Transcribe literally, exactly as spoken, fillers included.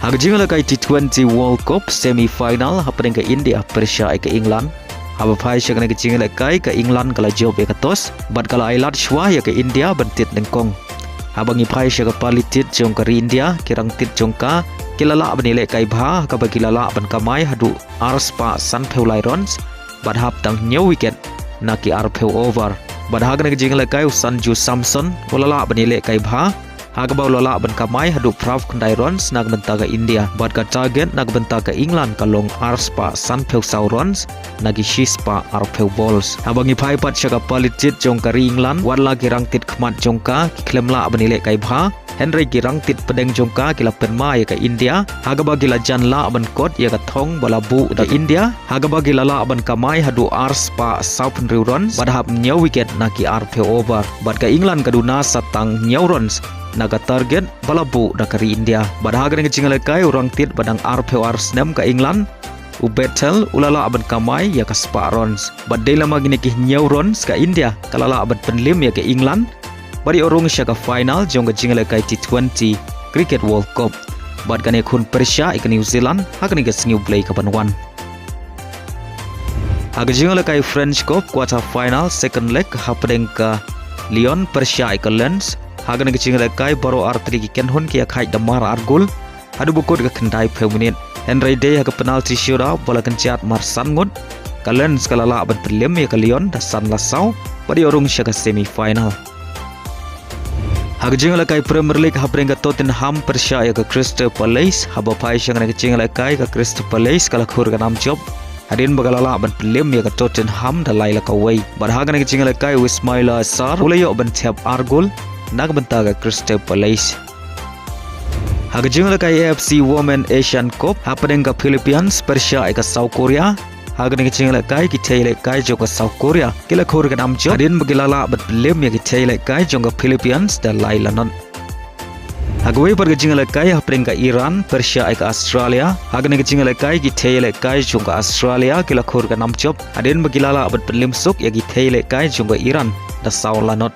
Ha ka jingïalehkai T twenty World Cup semi final hapdeng ka India pyrshah ïa ka England. Haba phai sha kane ka jingïalehkai ka England ka la jop ïa ka toss bad ka la ai lad shuwa ïa ka India ban tied nyngkong. Haba ngi phai sha ka pali tied jong ka ri India, ki rangtied jong ka ki la lah ban ïalehkai bha, ha kaba ki la lah ban kamai haduh ar spah sanphew lai runs bad hap tang hynñiew wicket na ki arphew over. Bad ha kane ka jingïalehkai u Sanju Samson u la lah ban ïalehkai bha, ha kaba u la lah ban kamai haduh phra khyndai runs na ka bynta ka India. Bad ka target na ka bynta ka England ka long ar spah sanphew saw runs na ki shi spah arphew balls. Haba ngi phai pat sha ka pali tied jong ka ri England, wat la ki rangtied khmat jong ka ki khlem lah ban ïalehkai bha, hynrei ki rangtied pdeng jong ka ki la pynmai ïa ka India, ha kaba ki la jan lah ban kot ïa ka thong ba la buh da ka India, ha kaba ki la lah ban kamai haduh ar spah sawphew hynriew runs bad hap hynñiew wicket na ki arphew over. Bad ka England ka duna sa tang hynñiew runs na ka target ba la buh da ka ri India. Bad ha kane ka jingïalehkai u rangtied ba dang arphew ar snem ka England, u Bethel, u la lah ban kamai ïa ka spah runs. Bad dei lama kine ki hynñiew runs ka India ka la lah ban pynliem ïa ka England ban ïoh rung sha ka final jong ka jingïalehkai T twenty Cricket World Cup. Bad kan ïakhun pyrshah ïa ka New Zealand ha kane ka sngi U Blei kaban wan. Ha ka jingïalehkai French Cup quarter final second leg hapdeng ka Lyon pyrshah ïa ka Lens. Ha kane ka jingïalehkai baroh artylli ki kynhun ki ïakhaid da mar ar gol haduh ba kut ka khyndaiphew minit. Hynrei dei ha ka penalty shootout ba la kynjat mar san ngut, ka Lens ka la lah ban pynliem ïa ka Lyon da san la saw bad ïoh rung sha ka semi final. Ha ka jingïalehkai Premier League hapdeng ka Tottenham pyrshah ïa ka Crystal Palace. Haba phai sha kane ka jingïalehkai ka Crystal Palace ka la khur ka nam jop hadien ba ka la lah ban pynliem ïa ka Tottenham da lai la kawei. Bad ha kane ka jingïalehkai u Ismaila Sarr u la ïoh ban thep ar gol na ka bynta ka Crystal Palace. Ha ka jingïalehkai A F C Women Asian Cup hapdeng ka Philippines pyrshah ïa ka South Korea. Ha kane ka jingïalehkai ki thei ïalehkai jong ka South Korea ki la khur ka nam jop hadien ba ki la lah ban pynliem ïa ki thei ïalehkai jong ka Philippines da lai la not. Ha kawei pat ka jingïalehkai hapdeng ka Iran pyrshah ïa ka Australia. Ha kane ka jingïalehkai ki thei ïalehkai jong ka Australia ki la khur ka nam jop hadien ba ki la lah ban pynliem suk ïa ki thei ïalehkai jong ka Iran da saw la not.